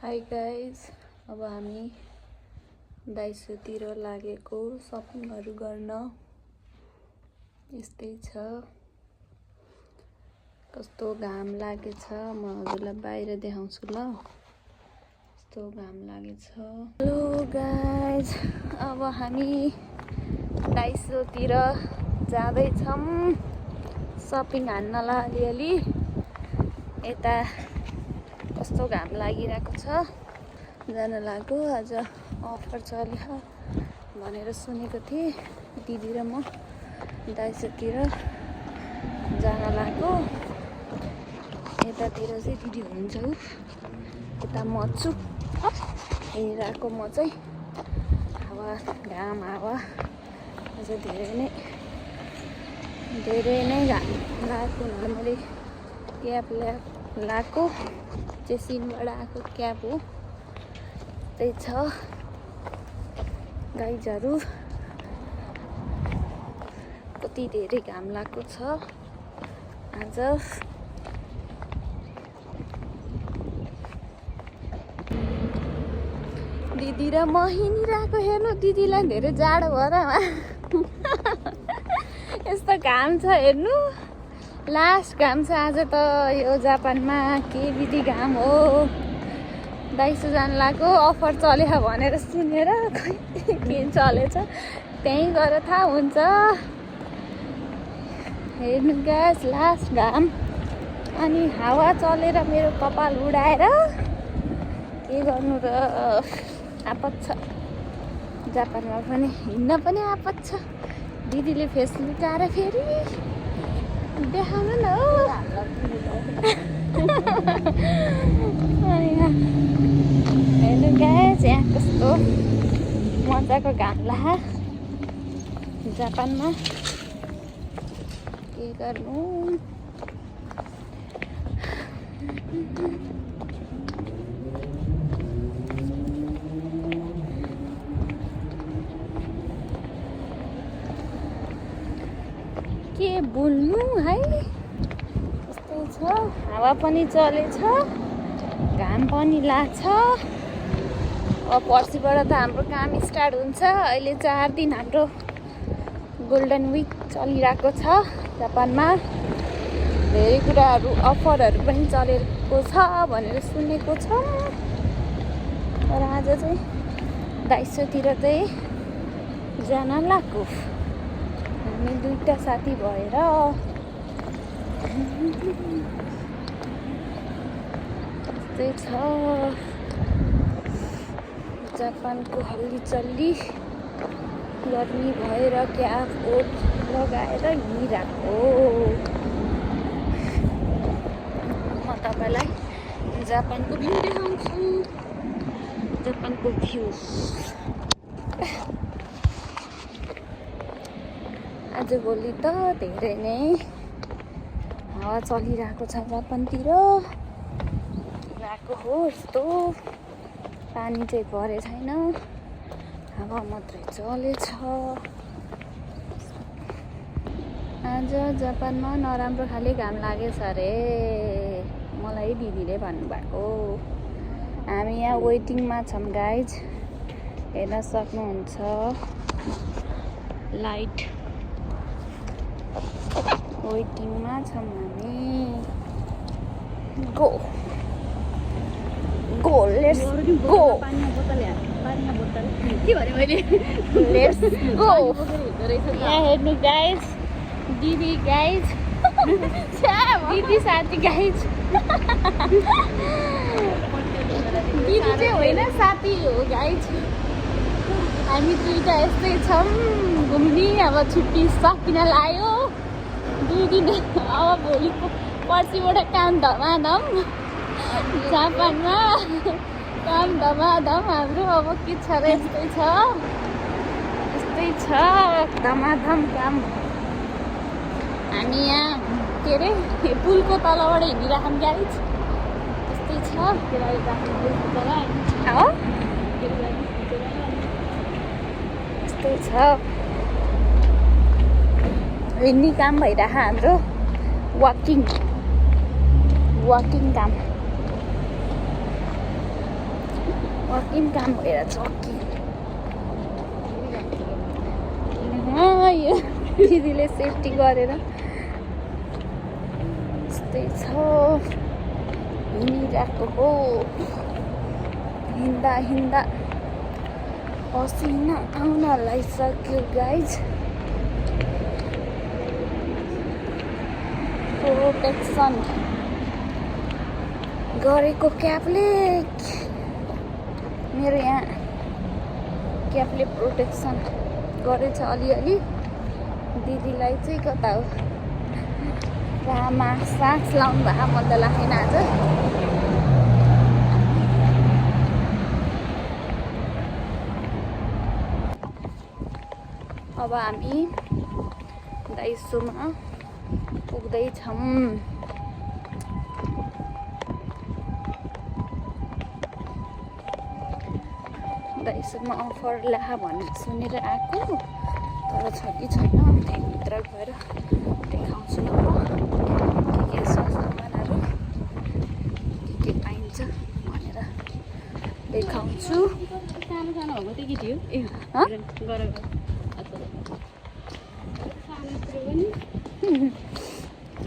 Hi guys, अब हामी दाइसोतिर लागेको सपिङहरू गर्न। यस्तै छ, कस्तो घाम लागेछ। म हजुरलाई बाहिर देखाउँछु ल। कस्तो घाम लागेछ। हेलो गाइज, अब हामी दाइसोतिर जाँदैछौँ सपिङ हान्नलाई। अलिअलि यता कस्तो घाम लागिरहेको छ। जान लाग्यो, आज अफर चल्यो भनेर सुनेको थिएँ। दिदी र म दाइसोतिर जान लाग्यो। यतातिर चाहिँ दिदी हुनुहुन्छ, यता म छु हेरिरहेको। म चाहिँ हावा, घाम हावा आज धेरै नै घाम लागेको हुनाले मैले क्याप लगाएको। चेसिनबाट आएको क्याब हो। त्यही छ गाइजहरू, कति धेरै घाम लागेको छ आज। दिदी र म हिँडिरहेको हेर्नु, दिदीलाई धेरै जाडो भएर यस्तो घाम छ हेर्नु। लास्ट घाम छ आज त यो जापानमा। के विधि घाम हो। दाइसो जान लाग्यो, अफर चल्यो भनेर सुनेर। खै के चलेछ त्यहीँ गएर थाहा हुन्छ। हेर्नु गाइस, लास्ट घाम। अनि हावा चलेर मेरो कपाल उडाएर के गर्नु र। आपत छ जापानमा पनि, हिँड्न पनि आपत छ। दिदीले फेस लुकाएर फेरि देखाउनु न हो। हेर्नु गाइस, यहाँ कस्तो मजाको घाम लाग्यो जापानमा। के गर्नु। के बोल्नु है। यस्तै छ, हावा पनि चलेछ, घाम पनि लाग्छ। अब पर्सिबाट त हाम्रो काम स्टार्ट हुन्छ। अहिले 4 दिन हाम्रो गोल्डन विक चलिरहेको छ जापानमा। धेरै कुराहरू, अफरहरू पनि चलेको छ भनेर सुनेको छ। तर आज चाहिँ दाइसोतिर चाहिँ जान लाग्यो हामी 2टा साथी भएर। त्यस्तै छ जापानको हल्लीचल्ली। गर्मी भएर क्याप कोट लगाएर हिँडिरहेको। म तपाईँलाई जापानको भ्यू देखाउँछु। जापानको भ्यू आजभोलि त धेरै नै हावा चलिरहेको छ जापानतिर। लागेको हो यस्तो। पानी चाहिँ परे छैन, हावा मात्रै चलेछ। आज जापानमा नराम्रो खाले घाम लागेछ अरे, मलाई दिदीले भन्नुभएको। हामी यहाँ वेटिङमा छौँ गाइज, हेर्न सक्नुहुन्छ। लाइट वेटिङमा छौँ हामी। Go go let's go. के भने मैले लेट्स गो। यहाँ हेर्नु गाइज, दिदी गाइज, दिदी साथी गाइज। दिदी चाहिँ होइन, साथी हो गाइज। हामी 2टा यस्तै छौँ घुम्ने। अब छुट्टी सकिन लाग्यो। 2 दिन अब भोलि पर्सिबाट काम धमाधम जापानमा। काम धमाधम हाम्रो। अब के छ र, यस्तै छ धमाधम काम। हामी यहाँ के अरे पुलको तलबाट हिँडिरहेको गाइज। यस्तै छ हो, यस्तै छ। हिँड्ने काम भइरहेको हाम्रो। वाकिङ काम। अर्किन काम भइरहेछ अर्किन यो दिदीले सेफ्टी गरेर यस्तै छ हिँडिरहेको हो हिँड्दा हिँड्दा पसिना आउन लागिसक्यो गाइज प्रोटेक्सन गरेको क्यापले मेरो यहाँ क्यापले प्रोटेक्सन गरेछ अलिअलि दिदीलाई चाहिँ कता हो रामा सास लाउनु भएको मन त लागेन आज अब हामी दाइसोमा पुग्दैछौँ दाइसोमा अफर ला भन्ने सुनेर आएको तर छ कि छैन त्यहीँभित्र गएर देखाउँछु न के छ सामानहरू के पाइन्छ भनेर देखाउँछु सानो सानो भएको त्यो केटी हो ए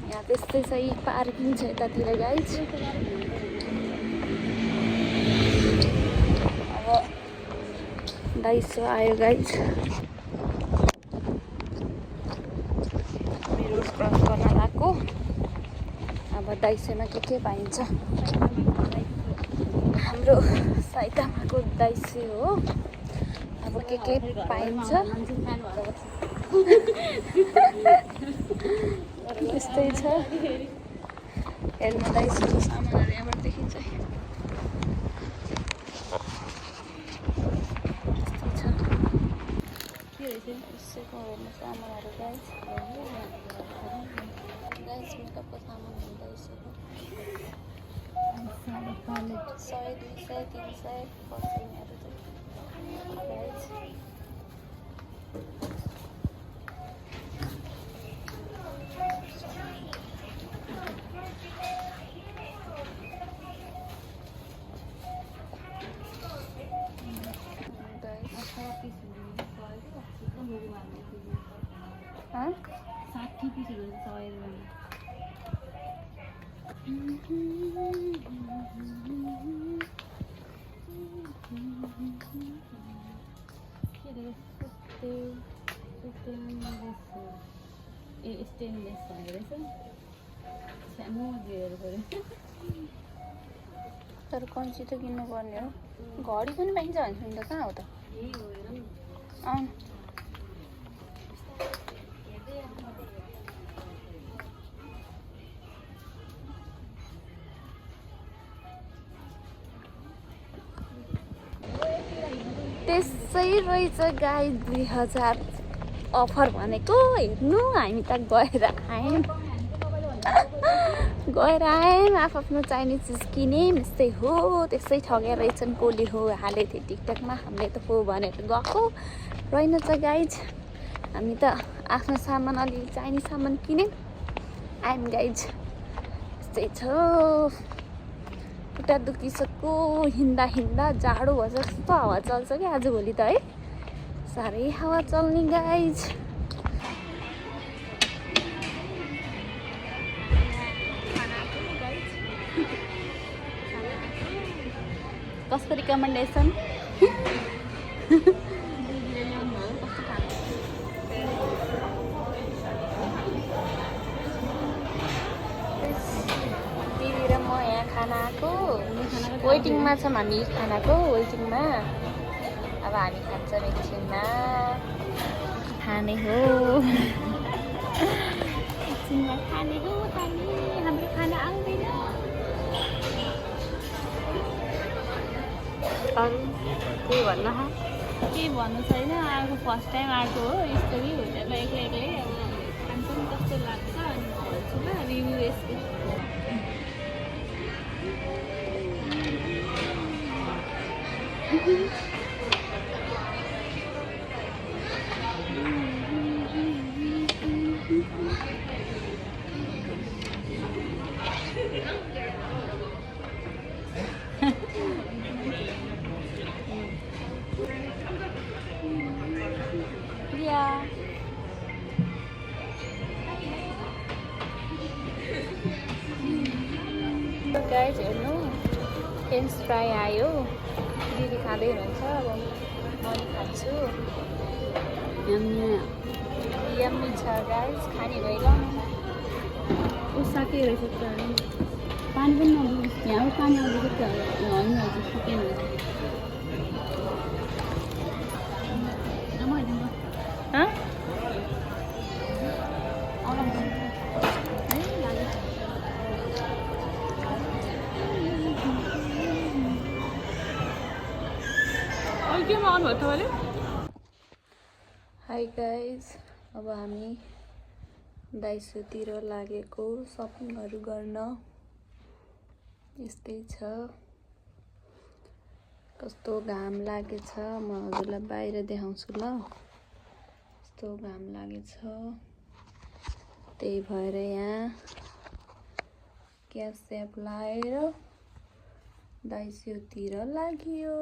यहाँ त्यस्तै चाहिँ पार्किङ छ यतातिर गाइज अब दाइसो आयो गाइज मेरो क्रस गर्न लागेको अब दाइसोमा के पाइन्छ हाम्रो साइतामाको दाइसे हो अब के पाइन्छ यस्तै छ हेर्नु दाइसोको सामानहरू यहाँबाट देखिन्छ यसैको हेर्नु सामानहरू गाइस मेकअपको सामानहरू दाइसोको 100, 200, 300 पर्सेन्टहरू चाहिँ गाइस हाँ 60 पिसहरू 100 स्टेनलेस भनेको रहेछ सानो दिएर पऱ्यो तर कन्सी त किन्नु पर्ने हो घडी पनि पाइन्छ भने सुन्दा कहाँ हो त आउनु त्यसै रहेछ गाई 2000 अफर भनेको हेर्नु हामी त गएर आयौँ आफ्नो चाहिने चिज किन्यौँ यस्तै हो त्यसै ठगेर रहेछन् कसले हो हालेको थियो टिकटकमा हामीले त हो भनेर गएको रहेनछ गाइज हामी त आफ्नो सामान अलिअलि चाहिने सामान किन्यौँ आयौँ गाइज यस्तै छ खुट्टा दुखिसक्यो हिँड्दा हिँड्दा जाडो भएछ कस्तो हावा चल्छ क्या आजभोलि त है साह्रै हावा चल्ने गाइज कसको रिकमेन्डेसन दिदी र म यहाँ खाना आएको वेटिङमा छौँ हामी खानाको वेटिङमा अब हामी खान्छौँ एकछिनमा खाने हो एकछिनमा खाने हो हाम्रो खाना आउँदैन अरू के भन्नु केही भन्नु छैन आएको फर्स्ट टाइम आएको हो यस्तो कि हुँदैन एक्लै अब खान्छ नि कस्तो लाग्छ अनि म भन्छु ल रिभ्यू यसको फ्रेन्च फ्राई आयो दिदी खाँदै हुनुहुन्छ अब म पनि खान्छु यम्मी छ गाइस खाने भइगयो साथी रहेछ पानी पनि नदिनुहोस् यहाँ पानी आउँदैछ होइन हजुर सुकिन केमा आउनुभयो तपाईँले हाई गाइज अब हामी दाइसोतिर लागेको सपिङहरू गर्न यस्तै छ कस्तो घाम लागेछ म हजुरलाई बाहिर देखाउँछु ल कस्तो घाम लागेछ त्यही भएर यहाँ क्याप स्याप लाएर दाइसोतिर लाग्यो